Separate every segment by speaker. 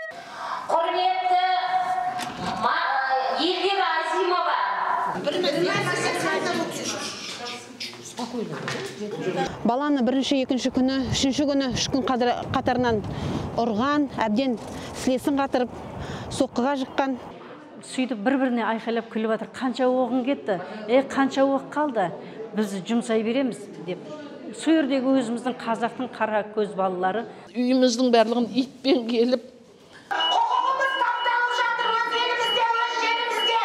Speaker 1: Құрметті Эльвира Азимова.
Speaker 2: Баланы бірінші, екінші күні, үшінші күні, үш күн қатарынан ұрған, әбден сілесін қатырып, соққыға жыққан.
Speaker 3: Сөйтіп бір-біріне айқайлап күліп жатыр. Қанша оғың кетті, қанша оқ қалды, біз жұмсай береміз деп. Сол жердегі өзіміздің қазақтың қара көз балалары.
Speaker 4: Үйіміздің барлығын итпен келіп.
Speaker 1: Құқығымыз тапталып жатыр өз елімізде, өз жерімізде.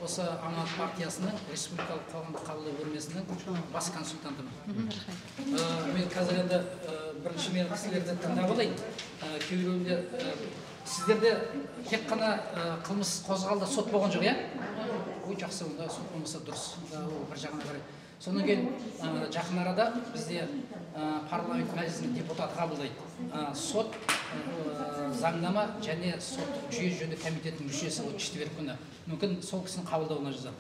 Speaker 5: Осы Аманат партиясының республикалық қоғамдық қабылдау бөлмесінің бас консультантымын. Мен қазір енді бірінші мен кісілерді тыңдап алайын. Кейбіреуінде сіздерде тек қана қылмыс қозғалды, сот болған жоқ, иә? Ой, жақсы, онда сот болмаса дұрыс. Ол бір жағына қарай. Содан кейін жақын арада бізде парламент мәжілісінің депутаты қабылдайды. Сот, заңнама және соттық жүйе жөніндегі комитеттің мүшесі ол четверг күні. Мүмкін сол кісінің қабылдауына жазады.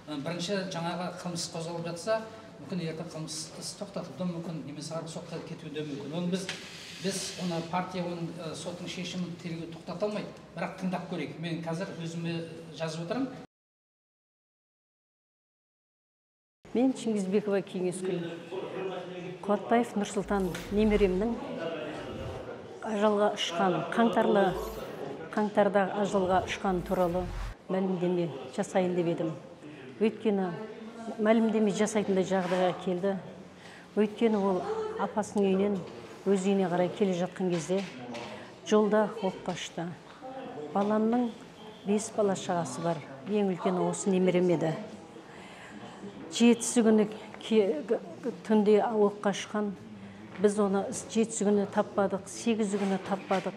Speaker 5: Бірінші жаңағы қылмыс қозғалып жатса, мүмкін ертең қылмыс іс тоқтатылуы да мүмкін, немесе сотқа кетуі де мүмкін. Оны біз оны партия оның соттың шешімін тергеу тоқтата алмайды, бірақ тыңдап көрейік. Мен қазір өзіме жазып отырмын.
Speaker 3: Мен Чингизбекова Кеңескүл, Қуатбаев Нұрсұлтан немеремнің ажалға ұшқан, қаңтарда ажалға ұшқан туралы мәлімдеме жасайын деп едім. Өйткені мәлімдеме жасайтындай жағдайға келді. Өйткені ол апасының үйінен өз үйіне қарай келе жатқан кезде жолда оққа ұшты. Баламның 5 бала шағасы бар. Ең үлкені осы немерем еді. 7 күні түнде оққа ұшқан. Біз оны 7 күні таппадық, 8 күні таппадық,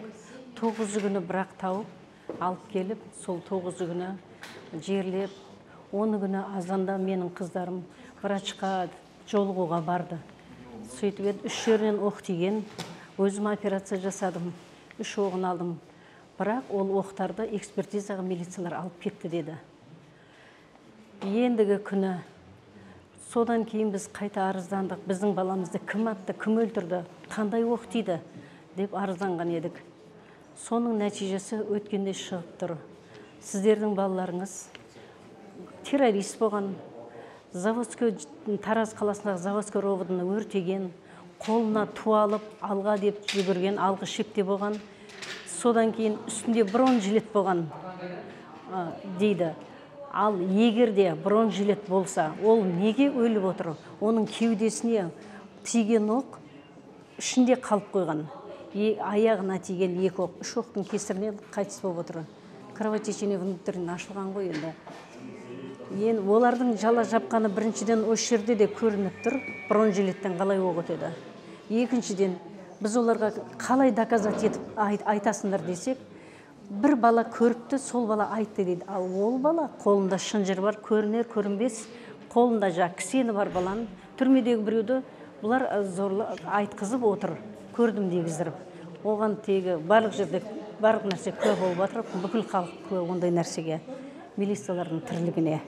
Speaker 3: 9 күні бірақ тауып, алып келіп, сол 9 күні жерлеп, 10 күні азанда менің қыздарым врачқа жолығуға барды. Сөйтіп еді, 3 жерінен оқ тиген, өзім операция жасадым, 3 оғын алдым. Бірақ ол оқтарды экспертизаға милициялар алып кетті деді. Ендігі күні содан кейін біз қайта арыздандық. Біздің баламызды кім атты, кім өлтірді, қандай оқ тиді деп арызданған едік. Соның нәтижесі өткенде шығып тұр. Сіздердің балаларыңыз террорист болған, заводской, Тараз қаласындағы заводской роводыны өртеген, қолына ту алып, алға деп жүгірген, алғы шепте болған. Содан кейін үстінде бронежилет болған дейді. Ал егер де бронежилет болса, ол неге өліп отыр? Оның кеудесіне тиген оқ ішінде қалып қойған. Аяғына тиген 2 оқ, 3 оқтың кесірінен қайтыс болып отыр. Кровотечение внутренне ашылған ғой енді. Енді олардың жала жапқаны біріншіден осы жерде де көрініп тұр, бронежилеттен қалай оқ өтеді. Екіншіден, біз оларға қалай доказать етіп айтасыңдар десек, бір бала көріпті, сол бала айтты дейді. Ал ол бала қолында шынжыр бар, көрінер, көрінбес, қолында кісені бар баланың, түрмедегі біреуді бұлар зорла айтқызып отыр, көрдім дегіздіріп. Оған тегі барлық жерде барлық нәрсе куә болып жатыр, бүкіл халық куә ондай нәрсеге, милициялардың тірлігіне.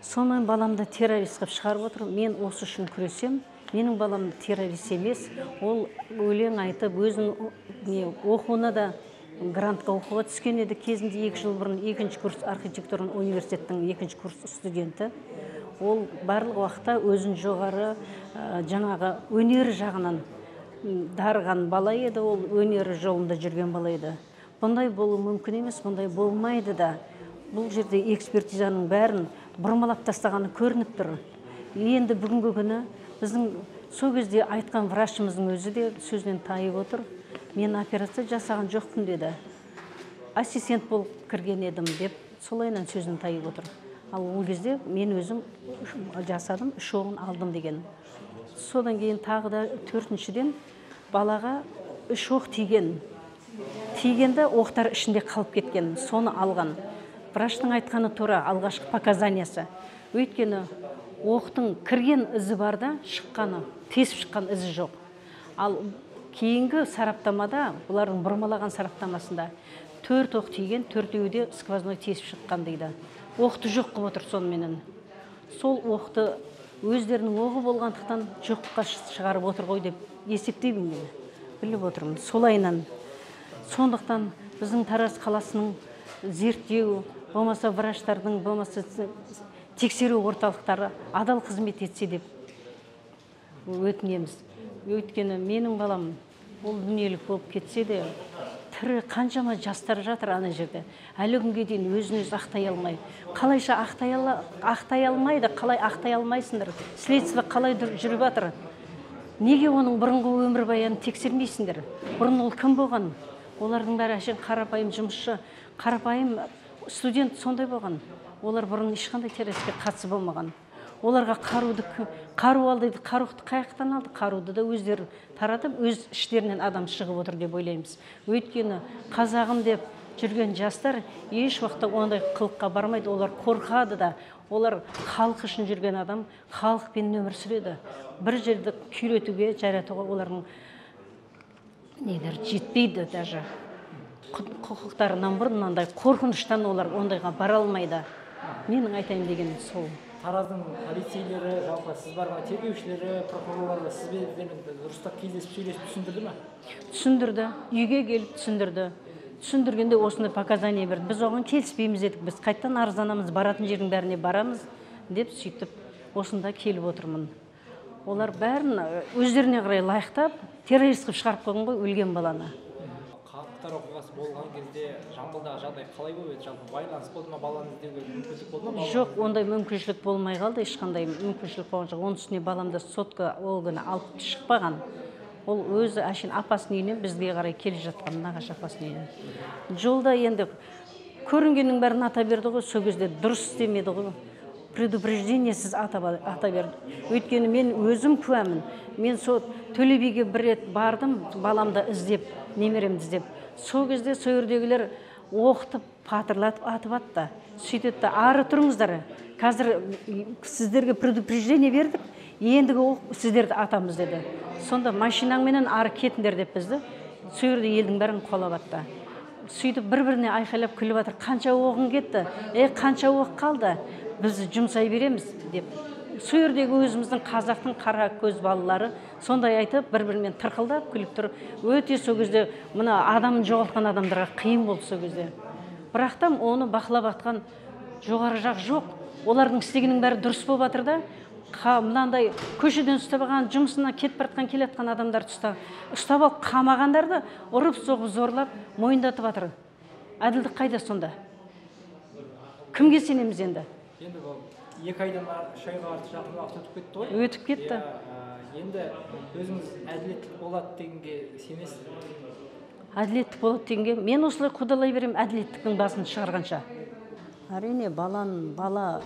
Speaker 3: Сонымен баламды террорист қылып шығарып отыр. Мен осы үшін күресем. Менің балам террорист емес, ол өлең айтып, өзінің оқуына да грантқа оқуға түскен еді кезінде 2 жыл бұрын, 2-ші курс архитектура университеттің 2-ші курс студенті. Ол барлық уақытта өзін жоғары жаңағы өнер жағынан дарыған бала еді, ол өнері жолында жүрген бала еді. Бұндай болу мүмкін емес, бұндай болмайды да. Бұл жерде экспертизаның бәрін бұрмалап тастағаны көрініп тұр. Енді бүгінгі күні біздің сол кезде айтқан врачымыздың өзі де сөзінен тайып отыр. Мен операция жасаған жоқпын деді. Ассистент болып кірген едім деп солайынан сөзін тайып отыр. Ал ол кезде мен өзім жасадым, 3 оғын алдым деген. Содан кейін тағы да 4-шіден балаға 3 оқ тиген. Тигенде оқтар ішінде қалып кеткен, соны алған. Врачтың айтқаны тура, алғашқы показаниясы. Өйткені оқтың кірген ізі бар да, шыққаны, тесіп шыққан ізі жоқ. Ал кейінгі сараптамада, бұлардың бұрмалаған сараптамасында 4 оқ тиген, 4-еуі де сквозной тесіп шыққан дейді. Оқты жоқ қылып отыр соныменен. Сол оқты өздерінің оғы болғандықтан жоққа шығарып отыр ғой деп есептеймін мен. Біліп отырмын. Солайынан. Сондықтан біздің Тараз қаласының зерттеу, болмаса врачтардың, болмаса тексеру орталықтары адал қызмет етсе деп өтінеміз. Өйткені менің балам ол дүниелік болып кетсе де, тірі қаншама жастар жатыр ана жерде. Әлі күнге дейін өзін өзі ақтай алмай. Қалайша ақтай алмайды, қалай ақтай алмайсыңдар? Следствие қалай жүріп жатыр? Неге оның бұрынғы өмірбаянын тексермейсіңдер? Бұрын ол кім болған? Олардың бәрі әшейін қарапайым жұмысшы, қарапайым студент сондай болған. Олар бұрын ешқандай террористке қатысы болмаған. Оларға қару алды, қаруды қаяқтан алды, қаруды да өздері таратып, өз іштерінен адам шығып отыр деп ойлаймыз. Өйткені қазағым деп жүрген жастар еш уақытта ондай қылыққа бармайды, олар қорқады да. Олар халық үшін жүрген адам, халықпен өмір сүреді. Бір жерді күйретуге, жаратуға олардың нелер жетпейді даже. Құқықтарынан бұрын мынандай қорқыныштан олар ондайға бара алмайды. Менің айтайын дегенім сол.
Speaker 6: Тараздың полицейлері, жалпы сіз барған тергеушілері, прокурорлар сізбен дұрыстап кездесіп сөйлесіп түсіндірді ме?
Speaker 3: Түсіндірді, үйге келіп түсіндірді. Түсіндіргенде осындай показания берді. Біз оған келіспейміз дедік, біз қайтадан арызданамыз, баратын жердің бәріне барамыз деп сөйтіп осында келіп отырмын. Олар бәрін өздеріне қарай лайықтап, террорист қылып шығарып қойған ғой өлген баланы.
Speaker 6: Қаңтар оқиғасы болған кезде Жамбылдағы жағдай қалай болып еді? Жалпы байланыс болды ма, баланы іздеуге мүмкіндік болды ма?
Speaker 3: Жоқ, ондай мүмкіншілік болмай қалды, ешқандай мүмкіншілік болған жоқ. Оның үстіне баламды сотка ол күні алып шықпаған. Ол өзі әшейін апасының үйінен бізге қарай келе жатқан, нағашы апасының үйінен. Жолда енді көрінгеннің бәрін ата берді ғой, сол кезде дұрыс істемеді ғой. Предупреждениесіз ата берді. Өйткені мен өзім куәмін. Мен сол Төле биге бір рет бардым, баламды іздеп, немеремді іздеп. Сол кезде сол жердегілер оқтып, патырлатып атып атты. Сөйтеді, ары тұрыңыздар. Қазір сіздерге предупреждение бердік, ендігі оқ сіздерді атамыз деді. Сонда машинаңменен ары кетіңдер деп бізді. Сол жерде елдің бәрін қуалап атты. Сөйтіп бір-біріне айқайлап күліп жатыр. Қанша оғың кетті? Қанша оқ қалды? Біз жұмсай береміз деп. Сол жердегі өзіміздің қазақтың қара көз балалары сондай айтып, бір-бірімен тырқылдап күліп тұр. Өте сол кезде мына адамын жоғалтқан адамдарға қиын болды сол кезде. Бірақ та оны бақылап атқан жоғары жақ жоқ. Олардың істегенінің бәрі дұрыс болып жатыр да. Мынандай көшеден ұстап алған, жұмысына кетіп бара жатқан, келе жатқан адамдарды ұстап алып қамағандарды ұрып соғып зорлап мойындатып жатыр. Әділдік қайда сонда? Кімге сенеміз енді?
Speaker 6: Енді бұл 2 айдан 3 айға артық жақын уақыт өтіп кетті ғой.
Speaker 3: Өтіп кетті.
Speaker 6: Енді өзіңіз әділеттік болады дегенге сенесіз бе?
Speaker 3: Әділеттік болады дегенге мен осылай қудалай беремін әділеттіктің басын шығарғанша. Әрине, бала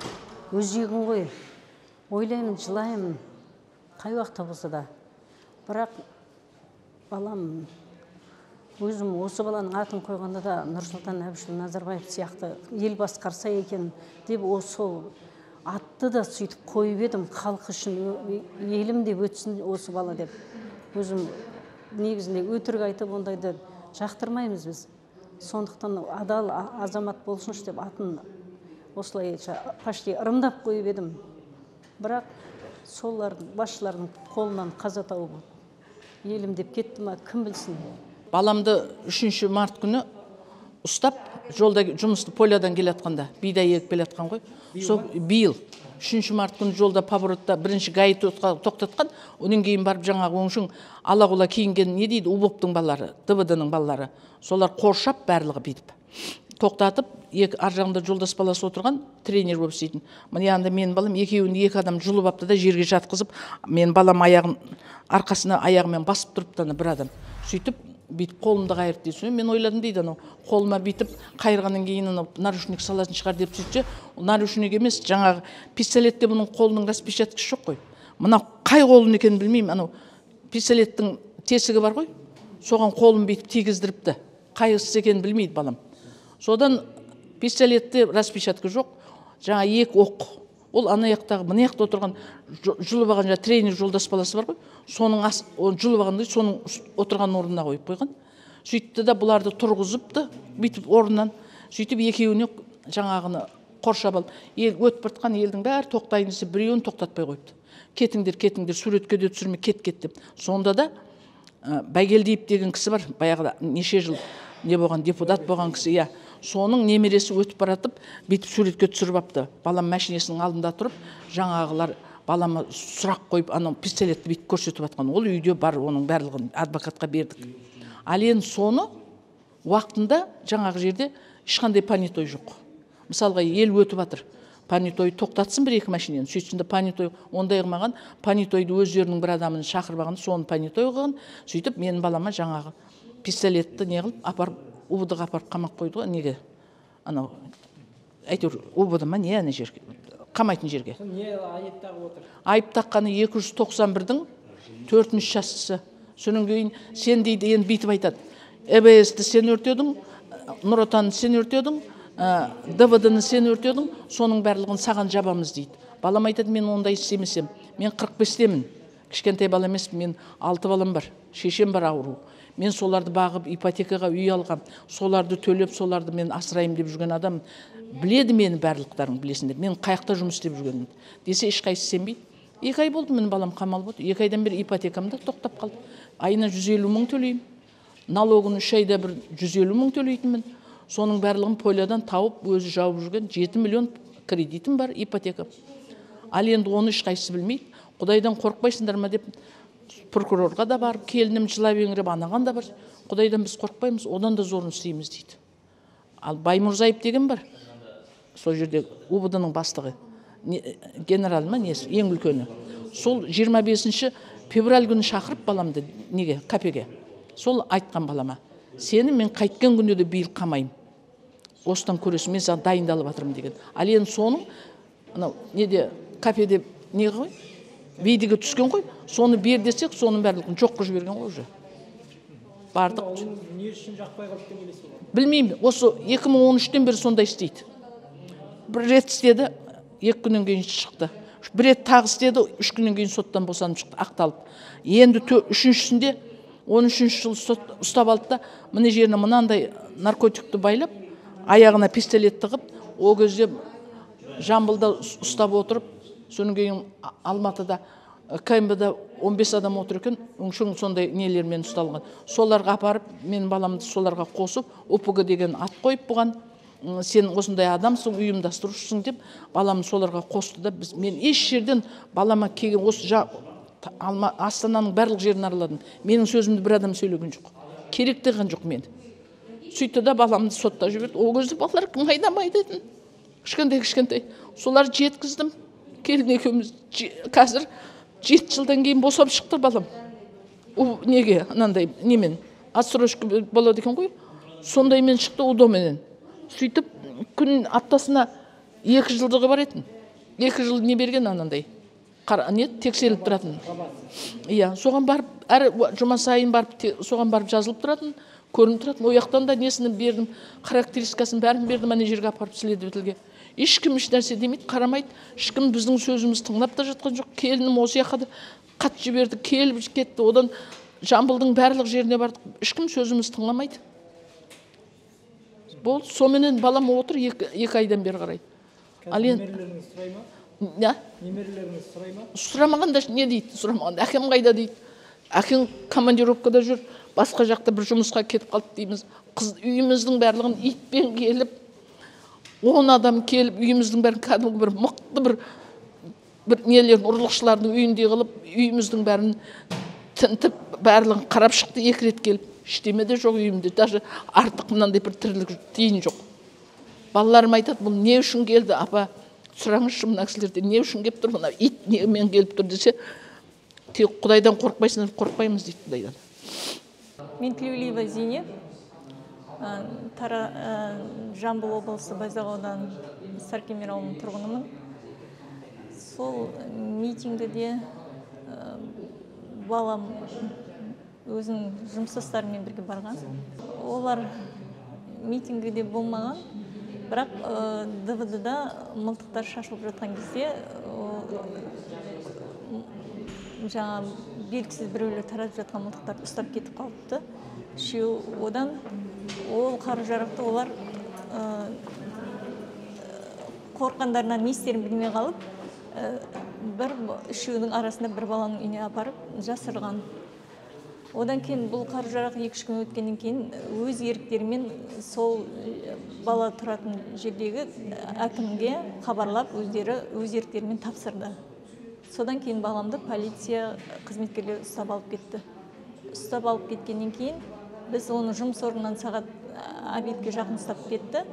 Speaker 3: өзегің ғой. Ойлаймын, жылаймын, қай уақытта болса да. Бірақ балам, өзім осы баланың атын қойғанда да Нұрсұлтан Әбішұлы Назарбаев сияқты ел басқарса екен деп сол атты да сөйтіп қойып едім, халқы үшін елім деп өтсін осы бала деп. Өзім негізінде өтірік айтып ондайды жақтырмаймыз біз. Сондықтан адал азамат болсыншы деп атын осылайша почти ырымдап қойып едім. Бірақ солардың басшылардың қолынан қаза тауып елім деп кетті ма, кім білсін.
Speaker 4: Баламды 3 март күні ұстап, жолда жұмысты полядан келе жатқанда, бидай егіп келе жатқан ғой. Сол биыл 3 март күні жолда поворотта бірінші ГАИ тоқтатқан, одан кейін барып жаңағы оңшың ала-құла киінген не дейді, УБОП-тың балалары, ДВД-ның балалары. Солар қоршап барлығы бүйтіп тоқтатып, ар жағында жолдас баласы отырған, тренер болып істейтін. Міне анда менің балам екеуін екі адам жұлып апты да жерге жатқызып, мен балам аяғын арқасына аяғымен басып тұрыпты ана бір адам. Сөйтіп бүйтіп қолымды қайырды дейді. Мен ойладым дейді, анау қолыма бүйтіп қайырғаннан кейін анау наручник салатын шығар деп сөйтсе, наручник емес, жаңағы пистолетте бұның қолының распечаткасы жоқ қой. Мына қай қолын екенін білмеймін, анау пистолеттің тесігі бар ғой, соған қолын бүйтіп тигіздіріпті. Қайсысы екенін білмейді балам. Содан пистолетте распечатка жоқ, жаңа 2 оқ. Ол ана жақтағы, мына жақта отырған жұлып алған жаңа тренер жолдас баласы бар ғой, соның жұлып алғандай соның отырған орнына қойып қойған. Сөйтті де бұларды тұрғызыпты, бүйтіп орнынан, сөйтіп екеуіне жаңағыны қоршап алып, ел өтіп бара елдің бәрі тоқтайын десе, біреуін тоқтатпай қойыпты. Кетіңдер, кетіңдер, суретке де түсірме, кет, кет деп. Сонда да Байгелдиев деген кісі бар, баяғыда неше жыл не болған, депутат болған кісі, иә. Соның немересі өтіп баратып, бүйтіп суретке түсіріп апты. Балам машинесінің алдында тұрып, жаңағылар балама сұрақ қойып, анау пистолетті бүйтіп көрсетіп атқан. Ол үйде бар, оның барлығын адвокатқа бердік. Ал енді соны уақытында жаңағы жерде ешқандай понятой жоқ. Мысалға, ел өтіп жатыр. Понятой тоқтатсын бір-екі машинені. Сөйтсін де понятой ондай қылмаған, понятойды өздерінің бір адамын шақырып алған, соны понятой қылған. Сөйтіп менің балама жаңағы пистолетті не қылып апарып, УВД-ға апарып қамап қойды ғой, неге? Анау әйтеуір УВД ма не ана жерге, қамайтын жерге.
Speaker 6: Не айып тағып отыр?
Speaker 4: Айып таққаны 291-дің 4-ші частысы. Содан кейін сен дейді, енді бүйтіп айтады. ЭБС-ті сен өртедің, Нұр Отанды сен өртедің, ДВД-ны сен өртедің, соның барлығын саған жабамыз дейді. Балам айтады, мен ондай істемесем. Мен 45-темін. Кішкентай бала емеспін, мен 6 балам бар, шешем бар ауру. Мен соларды бағып, ипотекаға үй алғам, соларды төлеп, соларды мен асыраймын деп жүрген адам біледі мені, барлықтарың білесіңдер. Мен қаяқта жұмыс істеп жүргенімді. Десе ешқайсысы сенбейді. 2 ай болды, менің балам қамалып отыр. 2 айдан бері ипотекам да тоқтап қалды. Айына 150 мың төлеймін. Налогын 3 айда бір 150 мың төлейтінмін. Соның барлығын полядан тауып, өзі жауып жүрген 7 миллион кредитім бар, ипотека. Ал енді оны ешқайсысы білмейді. Құдайдан қорықпайсыңдар ма деп прокурорға да барып, келінім жылап еңіреп, анаған да бар. Құдайдан біз қорықпаймыз, одан да зорын істейміз дейді. Ал Баймұрзаев деген бар. Сол жерде УВД-ның бастығы, генерал ма несі, ең үлкені. Сол 25 февраль күні шақырып баламды неге, кафеге. Сол айтқан балама, сені мен қайткен күнде де биыл қамаймын. Осыдан көресің, мен саған дайындалып жатырмын деген. Ал енді соның анау неде кафеде не ғой? Видеоға түскен ғой, соны бер десек, соның барлығын жоқ қылып жіберген ғой уже. Бардық.
Speaker 6: Не үшін жақпай қалды деп ойлайсыз?
Speaker 4: Білмеймін, осы 2013-тен бері сондай істейді. Бір рет істеді, 2 күннен кейін шықты. Бір рет тағы істеді, 3 күннен кейін соттан босанып шықты, ақталып. Енді үшіншісінде 13-ші жылы сот ұстап алды да, мына жеріне мынандай наркотикті байлап, аяғына пистолет тығып, ол кезде Жамбылда ұстап отырып, содан кейін Алматыда КМБ-да 15 адам отыр екен, өңшең сондай нелермен ұсталған. Соларға апарып, менің баламды соларға қосып, ОПГ деген ат қойып бұған, сен осындай адамсың, ұйымдастырушысың деп баламды соларға қосты да, біз мен еш жерден балама келген осы Астананың барлық жерін араладым. Менің сөзімді бір адам сөйлеген жоқ. Керек деген жоқ мен. Сөйтті да баламды сотта жіберді. Ол кезде балалар майда-майда еді. Кішкентай-кішкентай. Соларды жеткіздім. Келін екеуміз қазір 7 жылдан кейін босап шықты балам. Ол неге анандай немен отсрочка болады екен ғой. Сондаймен шықты, УДО-менен. Сөйтіп күн аптасына 2 жылдығы бар етін. 2 жыл не берген анандай. Не тексеріліп тұратын. Иә, соған барып әр жұма сайын барып соған барып жазылып тұратын, көрініп тұратын. Ол жақтан да несін бердім, характеристикасын бәрін бердім, ана жерге апарып следовательге. Ешкім еш нәрсе демейді, қарамайды. Ешкім біздің сөзімізді тыңдап та жатқан жоқ. Келінім осы жаққа да хат жіберді, келіп кетті. Одан Жамбылдың барлық жеріне бардық. Ешкім сөзімізді тыңламайды. Болды, соменен балам отыр 2 айдан бері қарай. Ал енді
Speaker 6: немерелеріңіз сұрай ма?
Speaker 4: Не?
Speaker 6: Немерелеріңіз сұрай ма?
Speaker 4: Сұрамағанда не дейді? Сұрамағанда әкем қайда дейді? Әкең командировкада жүр, басқа жақта бір жұмысқа кетіп қалды дейміз. Қыз үйіміздің барлығын итпен келіп, 10 адам келіп, үйіміздің бәрін кәдімгі бір мықты бір нелерін, ұрлықшылардың үйіндей қылып, үйіміздің бәрін тінтіп, барлығын қарап шықты 2 рет келіп. Ештеме де жоқ үйімде, даже артық мынандай бір тірлік тиын жоқ. Балаларым айтады, бұл не үшін келді, апа, сұраңызшы мына кісілерден, не үшін келіп тұр, мына ит немен келіп тұр десе, тек Құдайдан қорықпайсыңдар, қорықпаймыз дейді Құдайдан.
Speaker 7: Мен Тілеулиева Зейнеп, Жамбыл облысы Байзақ ауданы Саркемер ауылының тұрғынымын. Сол митингіде балам Өзінің жұмыстастарымен бірге барған. Олар митингіде болмаған, бірақ ДВД-да мылтықтар шашылып жатқан кезде жаңа белгісіз біреулер таратып жатқан мылтықтарды ұстап кетіп қалыпты. Үшеуі одан ол қару-жарақты олар қорыққандарынан не істерін білмей қалып, бір үшеуінің арасында бір баланың үйіне апарып жасырған. Одан кейін бұл қару-жарақ 2-3 күн өткеннен кейін өз еріктерімен сол бала тұратын жердегі әкімге хабарлап, өздері өз еріктерімен тапсырды. Содан кейін баламды полиция қызметкерлері ұстап алып кетті. Ұстап алып кеткеннен кейін біз оны жұмыс орнынан сағат обедке жақын ұстап кетті.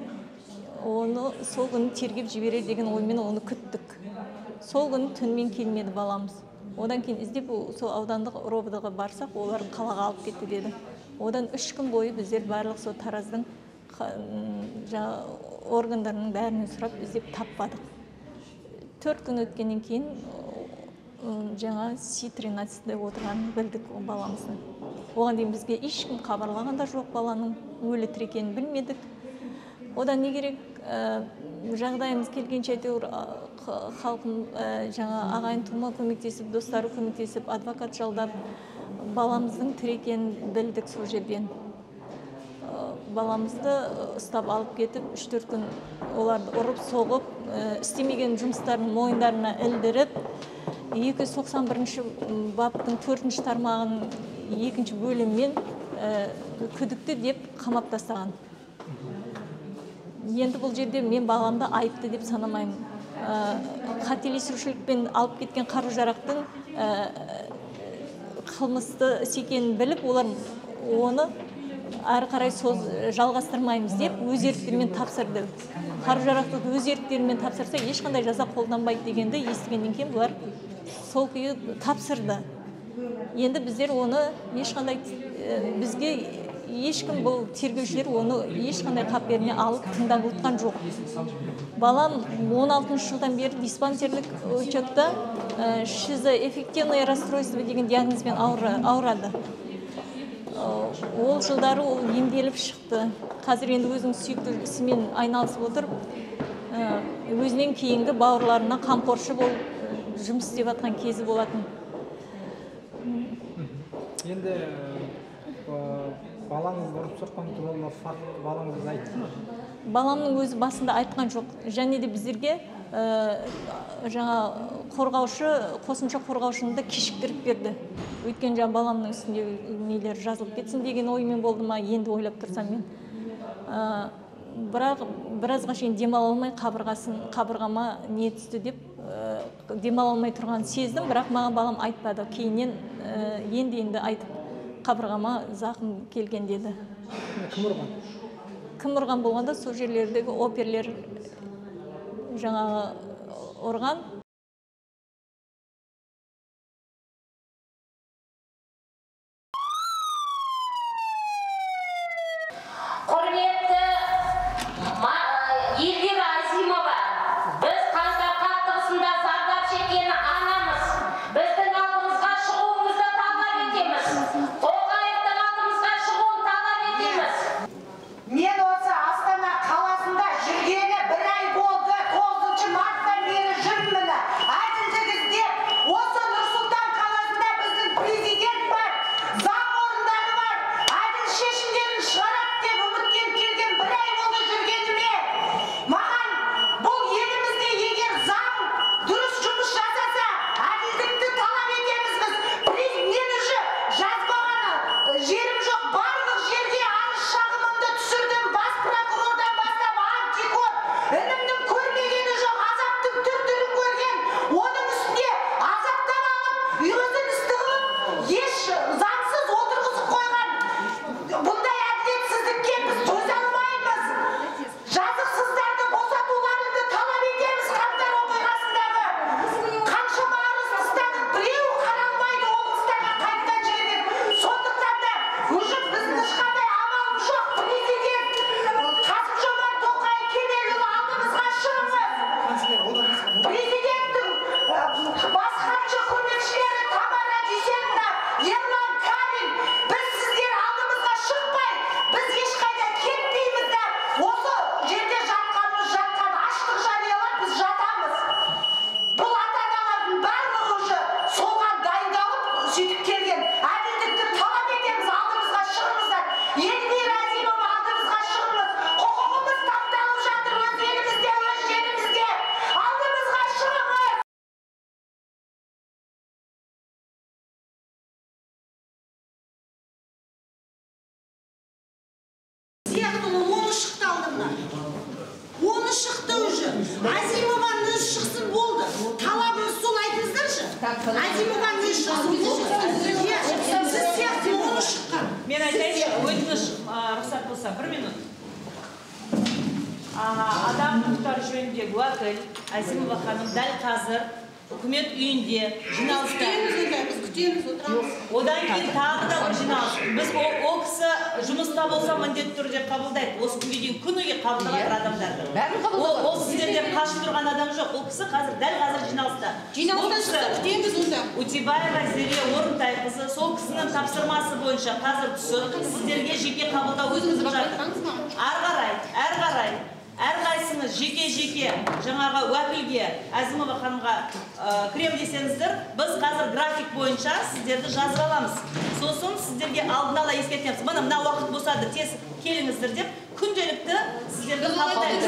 Speaker 7: Оны сол күні тергеп жіберер деген оймен оны күттік. Сол күні түнімен келмеді баламыз. Одан кейін іздеп сол аудандық РОВД-ға барсақ, олар қалаға алып кетті деді. Одан 3 күн бойы біздер барлық сол Тараздың органдарының бәрінен сұрап іздеп таппадық. 4 күн өткеннен кейін жаңа Си-13-де отырғанын білдік баламыздың. Оған дейін бізге ешкім хабарлаған да жоқ, баланың өлі тірі екенін білмедік. Одан не керек, жағдайымыз келгенше әйтеуір халқым жаңа ағайын тума көмектесіп, достары көмектесіп, адвокат жалдап, баламыздың тірі екенін білдік сол жерден. Баламызды ұстап алып кетіп, 3-4 күн оларды ұрып соғып, істемеген жұмыстарын мойындарына ілдіріп, 291 баптың 4-ші тармағының 2-ші бөлімімен күдікті деп қамап тастаған. Енді бұл жерде мен баламды айыпты деп санамаймын. Қателесушілікпен алып кеткен қару-жарақтың қылмысты іс екенін біліп, олар оны әрі қарай жалғастырмаймыз деп өз еріктерімен тапсырды. Қару-жарақты өз еріктерімен тапсырса, ешқандай жаза қолданбайды дегенді естігеннен кейін бұлар сол күйі тапсырды. Енді біздер оны ешқандай бізге ешкім бұл тергеушілер оны ешқандай қаперіне алып тыңдап отқан жоқ. Балам 16 жылдан бері диспансерлік учетта шизоэффективное расстройство деген диагнозбен ауырады. Ол жылдары ол емделіп шықты. Қазір енді өзінің сүйікті ісімен айналысып отырып, өзінен кейінгі бауырларына қамқоршы болып жұмыс істеп жатқан кезі болатын.
Speaker 6: Енді балаңызды ұрып соққан туралы факт балаңыз айтты ма?
Speaker 7: Баламның өзі басында айтқан жоқ. Және де біздерге жаңа қорғаушы, қосымша қорғаушыны да кешіктіріп берді. Өйткені жаңа баламның үстінде нелер жазылып кетсін деген оймен болды ма, енді ойлап тұрсам мен. Бірақ біразға шейін демала алмай қабырғама не түсті деп демала алмай тұрғанын сездім, бірақ маған балам айтпады. Кейіннен енді айтып қабырғама зақым келген деді.
Speaker 6: Кім ұрған?
Speaker 7: Кім ұрған болғанда сол жерлердегі оперлер жаңағы ұрған.
Speaker 1: Құрметті Эльвира Азимова, біз қаңтар қақтығысында зардап шеккен анамыз. Біздің алдымызға шығуыңызды талап етеміз. Тоқаевтың алдымызға шығуын талап етеміз.
Speaker 8: Мен осы Астана қаласында жүргелі бір ай болды. 9 марттан бері жүрмін. Әділдік іздеп, осы Нұр-Сұлтан қаласында біздің президент бар, заң орындары бар, әділ шешімдерін шығарады деп үміттеніп келген бір ай болды жүргеніме. Маған бұл елімізде егер заң дұрыс жұмыс жасаса, әділдікті талап етеміз біз. Мен уже жазбаған жерім жоқ, барлық жерге арыз шағымымды түсірдім. Бас прокурордан бастап антикор, інімнің көрмегені жоқ, азаптың түр-түрін көрген. Оның үстіне азаптап алып, өзін істі қылып, еш заңсыз отырғызып қойған. Бұндай әділетсіздікке біз төзе алмаймыз. Жазықсыздарды босатуларыңды талап етеміз. Қаңтар оқиғасындағы қаншама арыз тастадық, біреу қаралмайды, облыстарға қайтадан жіберген. Сондықтан да уже біздің ешқандай амалымыз жоқ. Президент Қасым-Жомарт Тоқаев Кемелұлы, алдымызға шығыңыз. Президенттің бас хатшы көмекшілері Тамара Дүйсеновна, Ерлан Карин, Эльвира Азимова, алдымызға шығыңыз. Құқығымыз тапталып жатыр өз елімізде, өз жерімізде. Алдымызға шығыңыз.
Speaker 9: Сияқты оны шықты алдымнан. Оны шықты уже. Азимованың өзі шықсын болды. Талабымыз сол, айтыңыздаршы. Азимованың өзі шықсын болды. Иә, сіз сияқты оны шыққан.
Speaker 10: Мен айтайыншы, өтініш, рұқсат болса, бір минут. Адам құқықтары жөніндегі уәкіл Азимова ханым дәл қазір үкімет үйінде жиналыста.
Speaker 9: Күтеміз онда, біз күтеміз, отырамыз.
Speaker 10: Одан кейін тағы да бір жиналыс. Біз ол кісі жұмыста болса, міндетті түрде қабылдайды. Осы күнге дейін күніге қабылдап жатыр адамдарды. Ол сіздерден қашып тұрған адам жоқ. Ол кісі қазір, дәл қазір жиналыста.
Speaker 9: Жиналыстан
Speaker 10: Ол кісі
Speaker 9: шықса, күтеміз онда.
Speaker 10: Утебаева Зере Орынтайқызы, сол кісінің тапсырмасы бойынша қазір түсіп, сіздерге жеке қабылдау өткізіп жатыр. Әрі қарай әрқайсыңыз жеке-жеке жаңағы уәкілге, Әзімова ханымға кірем десеңіздер, біз қазір график бойынша сіздерді жазып аламыз. Сосын сіздерге алдын ала ескертеміз. Міне, мына уақыт босады, тез келіңіздер деп күнделікті сіздерді қабылдаймыз.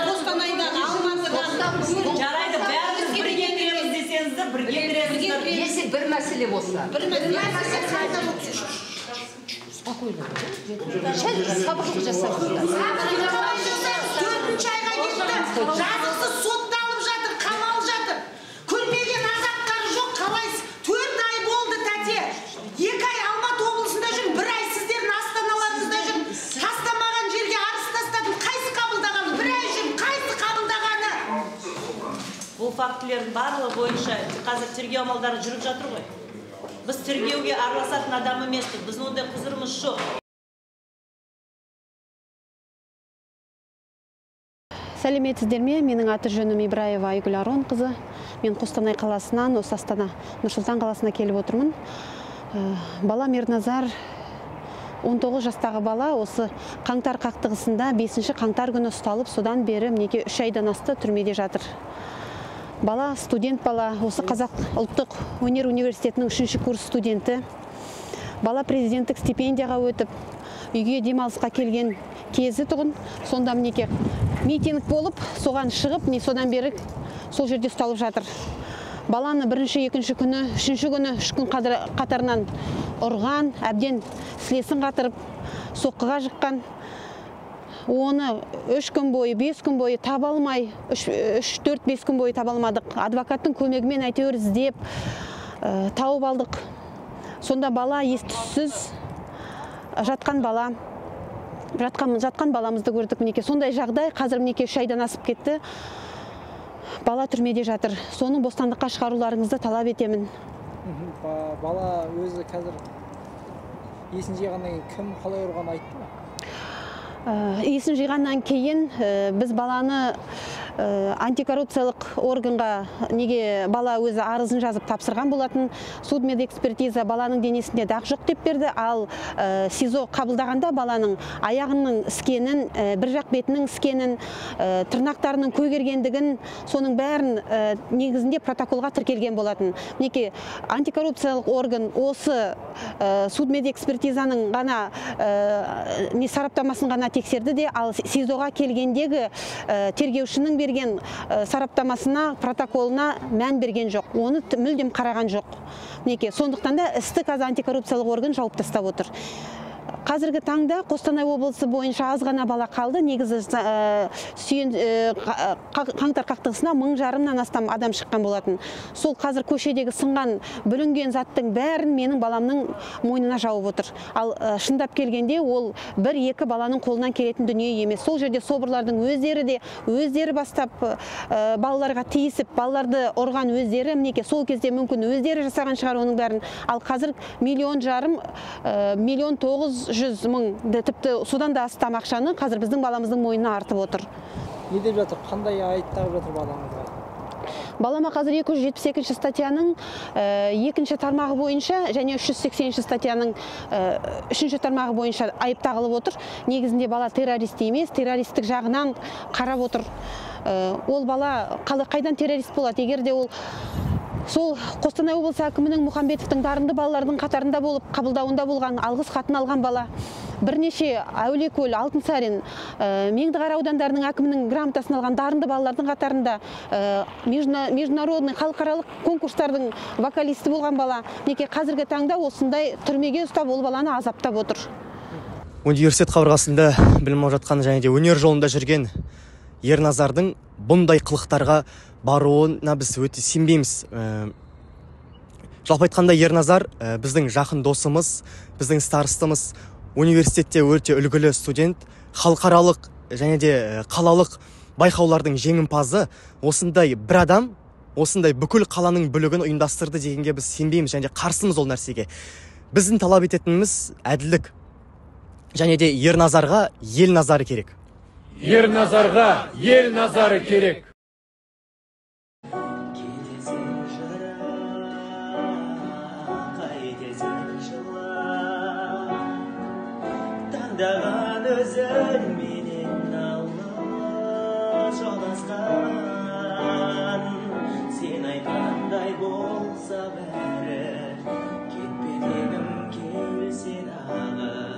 Speaker 9: Қостанайдан, Алматыдан.
Speaker 10: Жарайды, бәріміз бірге кіреміз десеңіздер, бірге кіресіздер.
Speaker 11: Если бір мәселе болса.
Speaker 9: Бір мәселе.
Speaker 11: Спокойно. Сәл сабырлық жасаңыздар.
Speaker 9: Қалай жасаймыз? Төртінші айға кетті. Жазықсыз сотталып жатыр, қамалып жатыр. Көрмеген азаптары жоқ, қалай 4 ай болды, тәте. 2 ай Алматы облысында жүрмін, 1 ай сіздердің астаналарыңызда жүрмін. Тастамаған жерге арыз тастадым. Қайсы қабылдағаны? 1 ай жүрмін, қайсы қабылдағаны?
Speaker 10: Бұл фактілердің барлығы бойынша қазір тергеу амалдары жүріп жатыр ғой. Біз тергеуге араласатын адам емеспіз, біздің ондай құзырымыз жоқ.
Speaker 2: Сәлеметсіздер ме? Менің аты жөнім Ибраева Айгүл Аронқызы. Мен Қостанай қаласынан осы Астана, Нұр-Сұлтан қаласына келіп отырмын. Балам Ерназар, 19 жастағы бала, осы қаңтар қақтығысында 5 қаңтар күні ұсталып, содан бері мінекей 3 айдан асты түрмеде жатыр. Бала студент бала, осы Қазақ ұлттық өнер университетінің 3-ші курс студенті. Бала президенттік стипендияға өтіп, үйге демалысқа келген кезі тұғын. Сонда мінекей митинг болып, соған шығып, не содан бері сол жерде ұсталып жатыр. Баланы бірінші, екінші күні, үшінші күні, 3 күн қатарынан ұрған, әбден сілесін қатырып, соққыға жыққан. Оны 3 күн бойы, 5 күн бойы таба алмай, 3, 4, 5 күн бойы таба алмадық. Адвокаттың көмегімен әйтеуір іздеп, тауып алдық. Сонда бала ес-түссіз жатқан бала, жатқан баламызды көрдік мінекей. Сондай жағдай қазір мінекей 3 айдан асып кетті. Бала түрмеде жатыр. Соның бостандыққа шығаруларыңызды талап етемін.
Speaker 6: Бала өзі қазір есін жиғаннан кейін кім қалай ұрғанын айтты ма?
Speaker 2: Есін жиғаннан кейін біз баланы антикоррупциялық органға, неге бала өзі арызын жазып тапсырған болатын. Судмедэкспертиза баланың денесінде дақ жоқ деп берді, ал СИЗО қабылдағанда баланың аяғының іскенін, бір жақ бетінің іскенін, тырнақтарының көгергендігін, соның бәрін негізінде протоколға тіркелген болатын. Мінекей антикоррупциялық орган осы судмедэкспертизаның ғана не сараптамасын ғана тексерді де, ал СИЗОға келгендегі тергеушінің берген сараптамасына, протоколына мән берген жоқ. Оны мүлдем қараған жоқ. Мінекей, сондықтан да істі қазір антикоррупциялық орган жауып тастап отыр. Қазіргі таңда Қостанай облысы бойынша аз ғана бала қалды. Негізі қаңтар қақтығысына 1500-нан астам адам шыққан болатын. Сол қазір көшедегі сынған, бүлінген заттың бәрін менің баламның мойнына жауып отыр. Ал шындап келгенде ол 1-2 баланың қолынан келетін дүние емес. Сол жерде собырлардың өздері де өздері бастап балаларға тиісіп, балаларды ұрған өздері, мінекей сол кезде мүмкін өздері жасаған шығар оның бәрін. Ал қазір 1,5 миллион, 1,9 миллион, тіпті содан да астам ақшаны қазір біздің баламыздың мойнына артып отыр.
Speaker 6: Не деп жатыр? Қандай айып тағып жатыр балаңызға?
Speaker 2: Балама қазір 272 статьяның екінші тармағы бойынша және 380 статьяның үшінші тармағы бойынша айып тағылып отыр. Негізінде бала террорист емес, террористік жағынан қарап отыр. Ол бала қайдан террорист болады? Егер де ол Сол Қостанай облысы әкімінің Мұхамбетовтің дарынды балалардың қатарында болып, қабылдауында болған, алғыс хатын алған бала. Бірнеше Әулиекөл, Алтынсарин, Меңдіқара аудандарының әкімінің грамотасын алған дарынды балалардың қатарында, международный халықаралық конкурстардың вокалисті болған бала. Мінекей, қазіргі таңда осындай түрмеге ұстап, ол баланы азаптап отыр.
Speaker 12: Университет қабырғасында білім алып жатқан және де өнер жолында жүрген Ерназардың бұндай қылықтарға баруына біз өте сенбейміз. Жалпы айтқанда, Ерназар біздің жақын досымыз, біздің старостымыз, университетте өте үлгілі студент, халықаралық және де қалалық байқаулардың жеңімпазы. Осындай бір адам осындай бүкіл қаланың бүлігін ұйымдастырды дегенге біз сенбейміз және де қарсымыз ол нәрсеге. Біздің талап ететініміз әділдік және де Ерназарға ел назары керек.
Speaker 13: Ерназарға ел назары керек.
Speaker 14: Кетесің жырақ, қайтесің жылап, таңдаған өзіңменен алла жоласқан. Сен айтқандай болса бәрі, кетпет едім, келсе дағы.